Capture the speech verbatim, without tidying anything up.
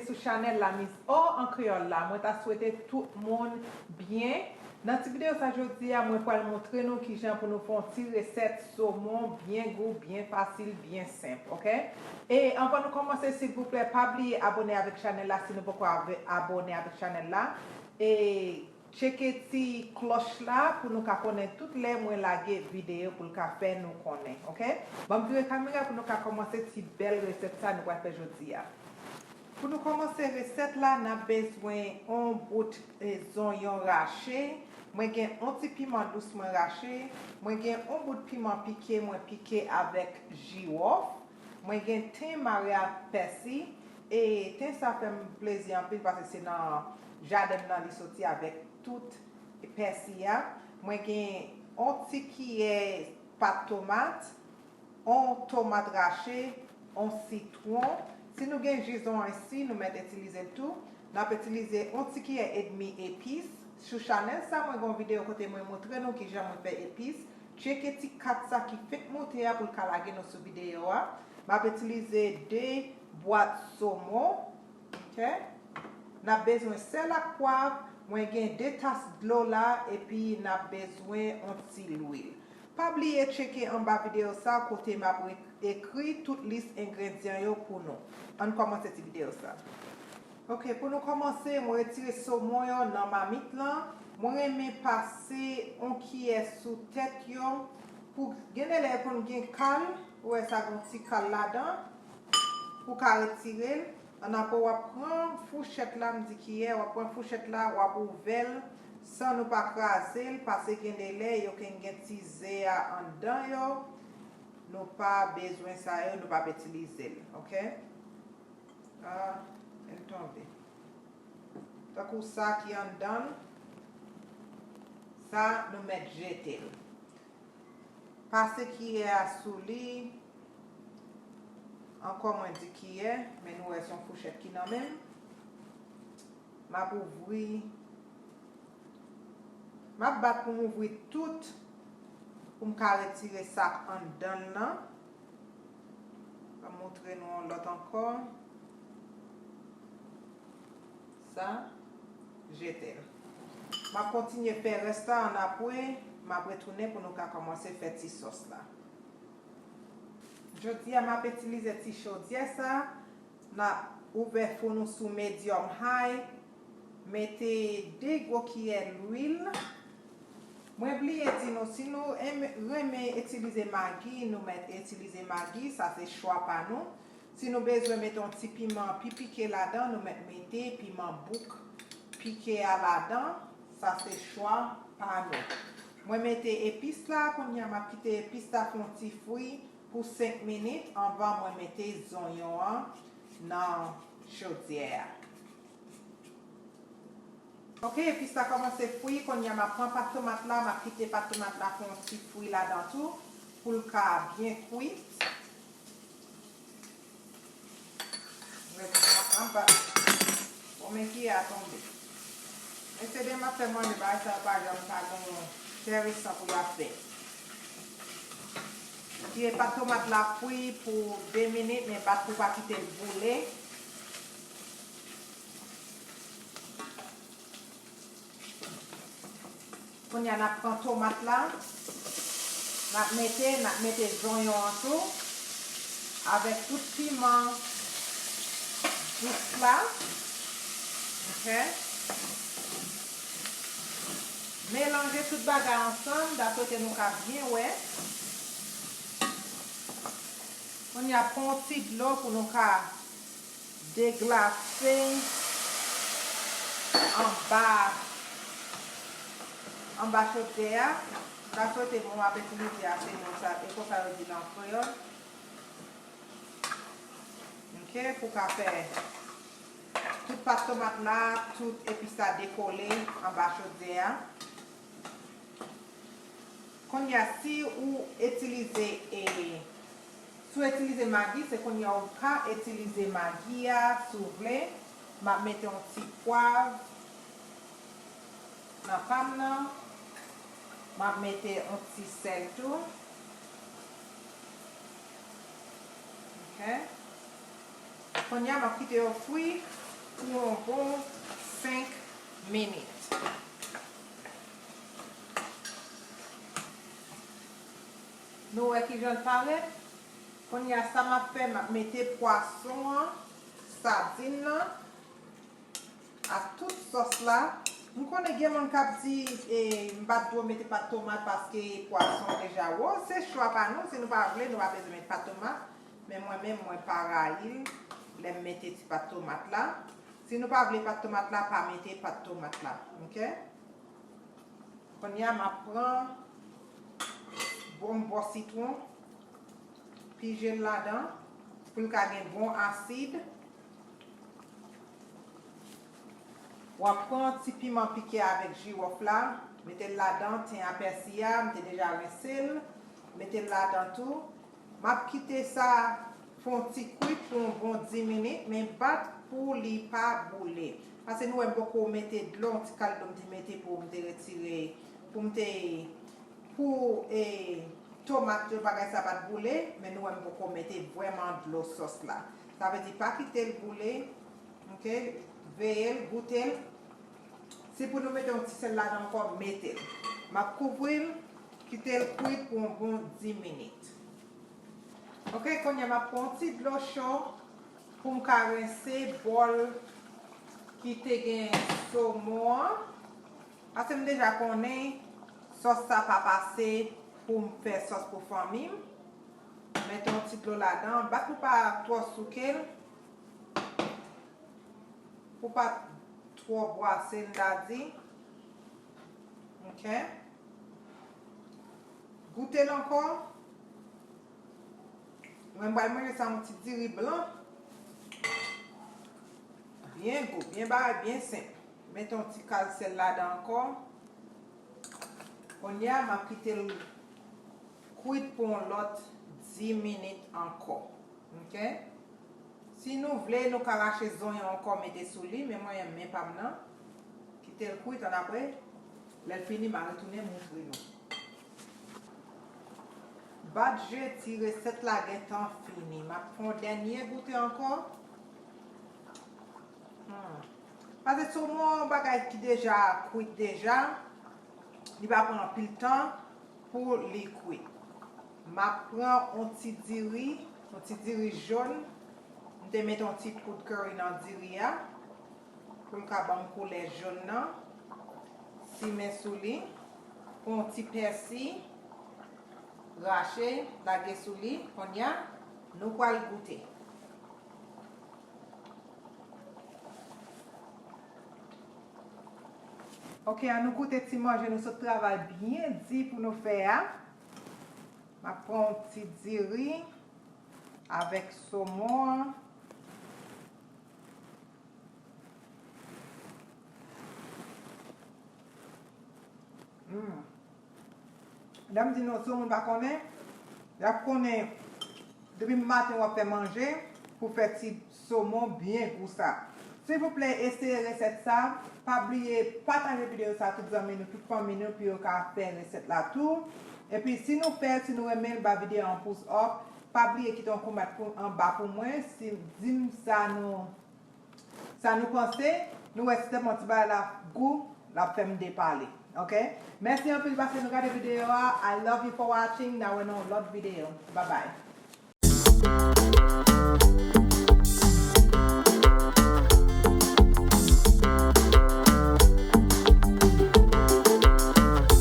Sou chanèl la Miss O an kreyòl la. Mwen ta swete tout moun byen. Nan ti videyo sa jodi a, mwen pral montre nou kijan pou nou fè yon ti resèt somon byen gou, byen fasil, byen senp, oke? E anvan nou kòmanse, silvouplè, pa bliye abòne avèk chanèl la si nou poko ave-, abòne avèk chanèl la. E tcheke ti klòch la pou nou ka konnen tout lè mwen lage videyo pou l ka fè nou konnen, oke? Ban m vire kamera pou nou ka kòmanse ti bèl resèt sa nou pral fè jodi a. Pou nou kòmanse resèt la, n ap bezwen yon bout, e, zonyon rache. Mwen gen yon ti piman dous mwen rache. Mwen gen yon bout piman pike mwen pike avèk jiwòf. Mwen gen ten mare ak pèsi. E ten sa fè m plezi anpil paske se nan jaden m nan li soti avèk tout pèsi a. Mwen gen yon ti kiyè pat tomat, yon tomat rache, yon sitwon. Si nou gen ji zonranj si, nou mèt itilize l tou. N ap itilize yon ti kiyè edmi epis. Sou chanèl sa, mwen gen yon videyo kote mwen montre nou kijan mwen fè epis. Tcheke ti kat sa ki fenk moute a pou l ka lage nou sou videyo a. M ap itilize de bwat somon. Oke? N ap bezwen sèl ak pwav. Mwen gen de tas dlo la, epi n ap bezwen yon ti lwil. Pa bliye tcheke anba videyo sa kote m ap re-, ekri tout lis engredyan yo pou nou. Ann kòmanse ti videyo sa. Oke, pou nou kòmanse, mwen retire somon yo nan mamit lan. Mwen renmen pase yon kiyè sou tèt yo. Pou gen de lè konn gen kal, ou wè sa gen yon ti kal ladan. Pou ka retire l, ann apre w ap pran fouchèt la, m di kiyè, w ap pran fouchèt la, w ap ouvè l san nou pa kraze l, paske gen de lè yo ken gen ti ze a anndan yo, nou pa bezwen sa yo, nou p ap itilize l, oke? Ah, l tonbe. Tankou sa ki anndan l, sa nou mèt jete l. Pase kiyè a sou li. Ankò mwen di kiyè, men nou wè se yon fouchèt ki nan men m. M ap ouvri. M ap bat pou m ouvri tout, pou m ka retire sa k anndan l lan. M ap montre nou yon lòt ankò. Sa, jete l. M ap kontinye fè rès la annapre, m ap retounen pou nou ka kòmanse fè ti sòs la. Jodi a, m ap itilize ti chodyè sa. N ap ouvè fou nou sou medium high. Mete de gwo kiyè lwil. Mwen bliye di nou, si nou enmen, renmen itilize magi, nou mèt itilize magi, sa se chwa pa nou. Si nou bezwen mete yon ti piman pi pike ladan, nou mèt mete piman bouk pike a ladan, sa se chwa pa nou. Mwen mete epis la, kounye a m ap kite epis la fè yon ti fri pou senk minit anvan mwen mete zonyon an nan chodyè a. Oke, epis la kòmanse fri, kounye a m ap pran pat tomat la, m ap kite pat tomat la fè yon ti fri ladan tou, pou l ka byen kwit. Mwen, anba. Bon, men kiyè a tonbe. Mesye, demen m ap fè manje, bagay sa yo pa janm pa gen yon enteresan pou y ap fè. Kite pat tomat la fri pou de minit, men bat pou pa kite l boule. Kounye a, n ap pran tomat la, n ap mete, n ap mete zonyon an tou, avèk tout piman dous la. Oke. Melanje tout bagay ansanm, daprè ke nou ka byen wè. Kounye a, pran yon ti dlo pou nou ka deglase anba, anba chodyè a. M ta swete bon, m ap itilize a, se mo sa, e konsa yo di l an kreyòl. Oke, pou ka fè tout pat tomat la, tout epis la dekole anba chodyè a. Kounye a, si ou itilize, e, si w itilize magi, se kounye a ou ka itilize magi a, si w vle. M ap mete yon ti pwav nan pa m nan. M ap mete yon ti sèl tou. Oke. Kounye a, m ap kite yo fri. pou yon bon senk minit. Nou wè kijan l parèt? Kounye a, sa m ap fè, m ap mete pwason an, sadin nan, ak tout sòs la. M konnen gen moun k ap di, e, m pa t dwe mete pat tomat paske pwason deja wo. Se chwa pa nou. Si nou pa vle, nou pa bezwen mete pat tomat. Men mwen menm, mwen pa rayi l lè m mete ti pat tomat la. Si nou pa vle pat tomat la, pa mete pat tomat la. Oke? Kounye a, m ap pran bon bò sitwon, pije l ladan, pou l ka gen bon asid. W ap pran ti piman pike avèk jiwòf la, mete l ladan, ten a pèsi a, m te deja rense l, mete l ladan tou. M ap kite sa fè yon ti kwit pou yon bon dis minit, men bat pou li pa boule. Paske nou wè m poko mete dlo, yon ti kal dlo m te mete pou m te retire, pou m te, pou, e, tomat yo, bagay sa pa t boule, men nou wè m poko mete vrèman dlo sòs la. Sa vle di pa kite l boule, oke? Veye l, goute l. Si pou nou mete yon ti sèl ladan ankò, mete l. M ap kouvri l, kite l kwit pou yon bon dis minit. Oke, kounye a m ap pran yon ti dlo cho pou m ka rense bòl ki te gen somon an. Paske m deja konnen sòs sa pa pase pou m fè sòs pou fanmi m. Mete yon ti dlo ladan, bat pou pa twò souke l, pou pa twò bwase l, m ta di. Oke. Goute l ankò. Mwen pral manje sa yon ti diri blan. Byen gou, byen bagay, byen senp. Mete yon ti kal sèl ladan ankò. Kounye a, m ap kite l kwit pou yon lòt dis minit ankò. Oke? Si nou vle, nou ka rache zonyon ankò mete sou li, men mwen renmen pa m nan. Kite l kwit, annapre, lè l fini, m a retounen montre nou. Bat je di resèt la gentan fini. M ap fè yon dènye goute ankò. Hmm. Paske somon yon bagay ki deja kwit deja, li pa pran anpil tan pou li kwit. M ap pran yon ti diri, yon ti diri jòn. M te met yon ti poud curry nan diri a pou l ka ban m koulè jòn nan. Simen sou li. Pran yon ti pèsi, rache, lage sou li. Kounye a, nou pral goute. Oke, ann nou goute ti manje nou sot travay byen di pou nou fè a. M ap pran yon ti diri avèk somon an. Hmm. Lè m di nou, si yon moun pa konnen, y ap konnen depi maten w ap fè manje pou fè ti somon byen gou sa. Silvouplè, eseye resèt sa. Pa bliye pataje videyo sa tout zanmi nou, tout fanmi nou pou yo ka fè resèt la tou. Epi si nou fè, si nou renmen l, ba videyo a yon pous up. Pa bliye kite yon kòmantè pou, anba pou mwen, si, di m sa nou Sa nou panse, nou wè si tèlman ti bagay la gou, l ap fè m depale. Oke? Mèsi anpil paske nou gade videyo a. I love you for watching. N a wè nan yon lòt videyo. Bye bye.